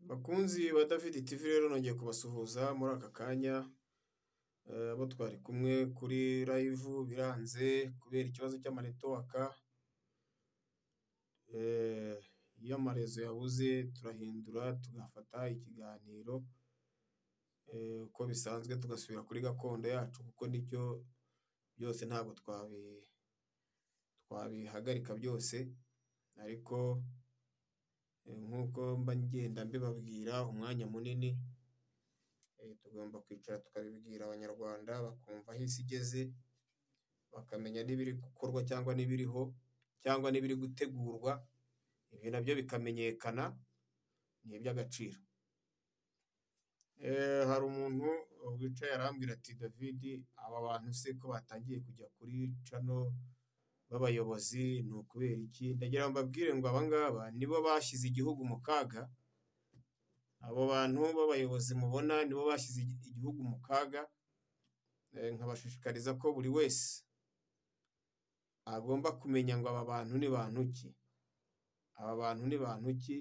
Bakunzi ba David TV rero nongeye kubasuhuza muri aka kanya, abo twari kumwe kuri live biranze kubera ikibazo cy'amanetiwaka, iyo amarezo yabuze turahindura tugafata ikiganiro uko bisanzwe tugasubira kuri gakondo yacu kuko nicyo byose ntabwo twabihagarika byose, ariko nk'uko mba ngenda mbibabwira umwanya munini, tugomba kwicara tukabibwira Abanyarwanda bakumva aho isi igeze, bakamenya n'ibiri gukorwa cyangwa n'ibiriho cyangwa n'ibiri gutegurwa, ibi nabyo bikamenyekana, ni iby'agaciro. Hari umuntu wicaye arambwira ati David, aba bantu se ko batangiye kujya kuri cano b'abayobozi ni ukubera iki? Ndagira ngo mbabwire ngo aba ngaba nibo bashyize igihugu mu kaga, abo bantu b'abayobozi mubona nibo bashyize igihugu mu kaga, nkabashishikariza ko buri wese agomba kumenya ngo aba bantu ni bantu ki, aba bantu ni bantu ki,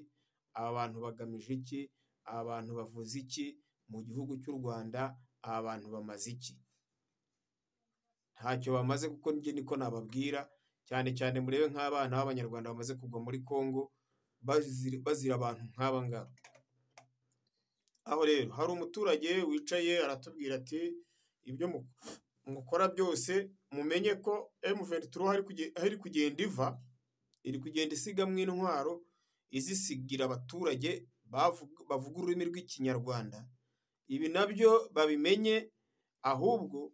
aba bantu bagamije iki, aba bantu bavuze iki mu gihugu cy'u Rwanda, aba bantu bamaze iki? Ntacyo bamaze kuko njye niko nababwira, cyane cyane murebe nk'abana b'Abanyarwanda bamaze kugwa muri Congo bazira abantu nk'aba ngaba. Aho rero hari umuturage wicaye aratubwira ati ibyo mukora byose mumenye ko M23 aho iri kugenda iva, iri kugenda isigamwo intwaro izisigira abaturage bavuga ururimi rw'Ikinyarwanda. Ibi nabyo babimenye, ahubwo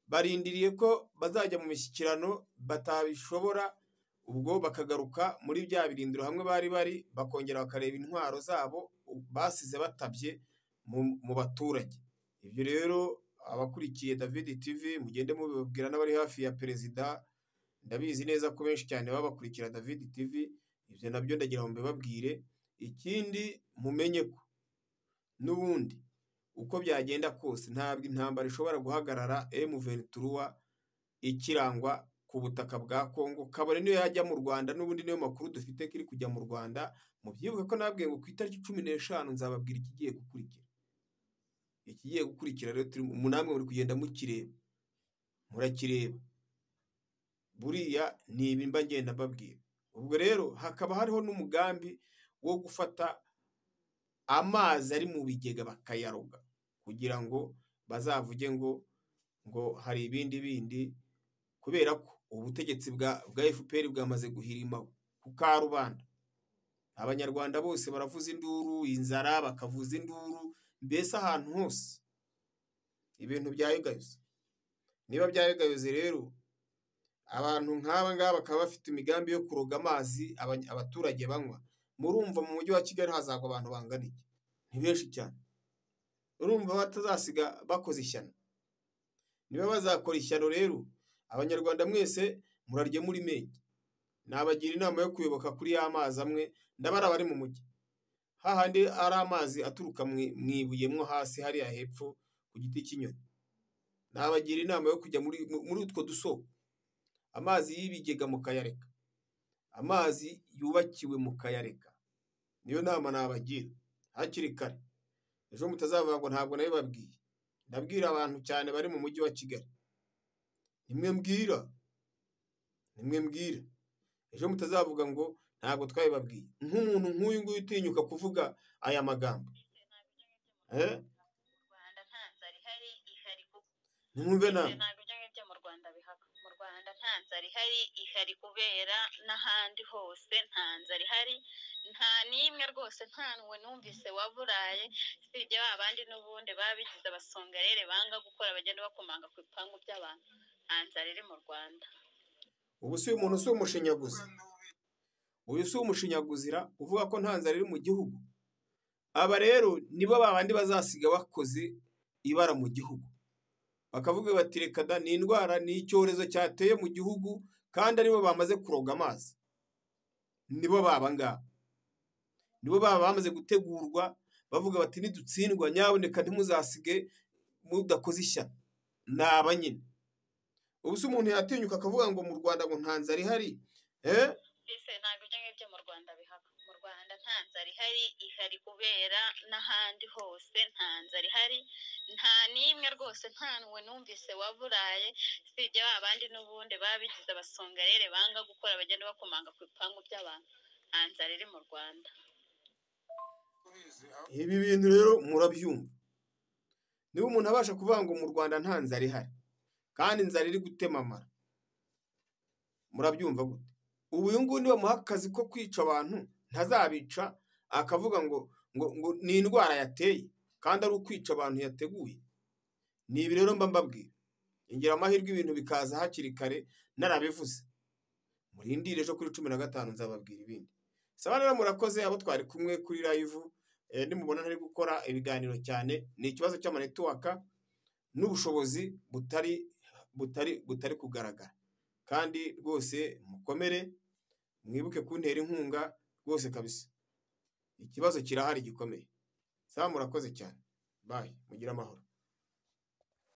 barindiriye ko bazajya mu mishyikirano batabishobora, ubwo bakagaruka muri bya birindiro hamwe bari bari, bakongera bakareba intwaro zabo basize batabye mu baturage. Ibyo rero abakurikiye David TV mugende mubibabwira n'abari hafi ya perezida, ndabizi neza ko benshi cyane baba bakurikira David TV, ibyo nabyo ndagira ngo mbibabwire. Ikindi mumenye ko n'ubundi uko byagenda kose ntabwo intambara ishobora guhagarara M23 ikirangwa ku butaka bwa Congo, kabone niyo yajya mu Rwanda, n'ubundi niyo makuru dufite ko iri kujya mu Rwanda. Mubyibuke ko nabwiye ngo ku itariki 15 nzababwira ikigiye gukurikira. Ikigiye gukurikira rero turi namwe muri kugenda mukireba, murakireba, buriya ni ibi mba ngenda mbabwira. Ubwo rero hakaba hariho n'umugambi wo gufata amazi ari mu bigega bakayaroga kugira ngo bazavuge ngo hari ibindi bindi, kubera ko ubutegetsi bwa FPR bwamaze guhirima ku karubanda. Abanyarwanda bose baravuza induru, inzara bakavuza induru, mbese ahantu hose ibintu byayogayoze. Niba byayogayoze rero abantu nk'aba ngaba bakaba bafite imigambi yo kuroga amazi abaturage banywa, murumva mu mujyi wa Kigali hazagwa abantu bangana iki? Ni benshi cyane. Urumva batazasiga bakoze ishyano. Niba bazakora ishyano rero, Abanyarwanda mwese murarye muri menge. Nabagira inama yo kuyoboka kuri ya mazi amwe, ndabara bari mu mujyi, hahandi ari amazi aturuka mu ibuye mwo hasi hariya hepfo ku giti cy'inyoni. Nabagira inama yo kujya muri utwo dusoko, amazi y'ibigega mukayareka, amazi yubakiwe mukayareka. Niyo nama nabagira hakiri kare, ejo mutazavuga ngo ntabwo nabibabwiye. Ndabwira abantu cyane bari mu mujyi wa Kigali, nimwe mbwira, nimwe mbwira, ejo mutazavuga ngo ntabwo twabibabwiye. Nk'umuntu nk'uyu nguyu utinyuka kuvuga aya magambo, nimwumve namwe. Ntabwo ibyo ngibyo mu Rwanda bihaba. Mu Rwanda nta nzara ihari, ihari kubera n'ahandi hose nta nzara ihari, nta n'imwe rwose, nta n'uwe numvise waburaye, usibye ba bandi n'ubundi babigize abasongarere banga gukora bagenda bakomanga ku bipangu by'abantu. Nta nzara iri mu Rwanda. Ubu si umuntu si umushinyaguzi, uyu si umushinyaguzira uvuga ko nta nzara iri mu gihugu. Aba rero nibo babandi bazasiga bakoze ibara mu gihugu, bakavuga bati reka da, ni indwara, ni icyorezo cyateye mu gihugu, kandi aribo bamaze kuroga amazi. Nibo baba ngaba, nibo baba bamaze gutegurwa, bavuga bati nidutsindwa nyaboneka ntimuzasige mudakoze ishyano. Ni aba nyine. Ubu se umuntu yatinyuka akavuga ngo mu Rwanda ngo nta nzara ihari? Ntabwo ibyo ngibyo mu Rwanda bihaba. Mu Rwanda nta nta nzara ihari, ihari kubera n'ahandi hose nta nzara ihari, nta n'imwe rwose, ntawe numvise waburaye, usibye ba bandi n'ubundi babigize abasongarere banga gukora, bagenda bakomanga ku bipangu by'abantu. Nta nzara iri mu Rwanda. Ibi bintu rero murabyumva, niba umuntu abasha kuvuga ngo mu Rwanda nta nzara ihari kandi inzara iri gutema amara, murabyumva gute? Ubu uyu nguyu nibamuha akazi ko kwica abantu ntazabica akavuga ngo ni indwara yateye kandi ari ukwica abantu yateguye? Ni ibi rero mba mbabwira, ngira amahirwe ibintu bikaza hakiri kare narabivuze. Murindire ejo kuri 15 nzababwira ibindi. Saba rero murakoze abo twari kumwe kuri live, nimubona ntari gukora ibiganiro cyane ni ikibazo cy'amanetiwaka n'ubushobozi butari kugaragara. Kandi rwose mukomere, mwibuke kuntera inkunga rwose kabisa. Ikibazo kirahari gikomeye. Saba murakoze cyane. Bye, mugire amahoro.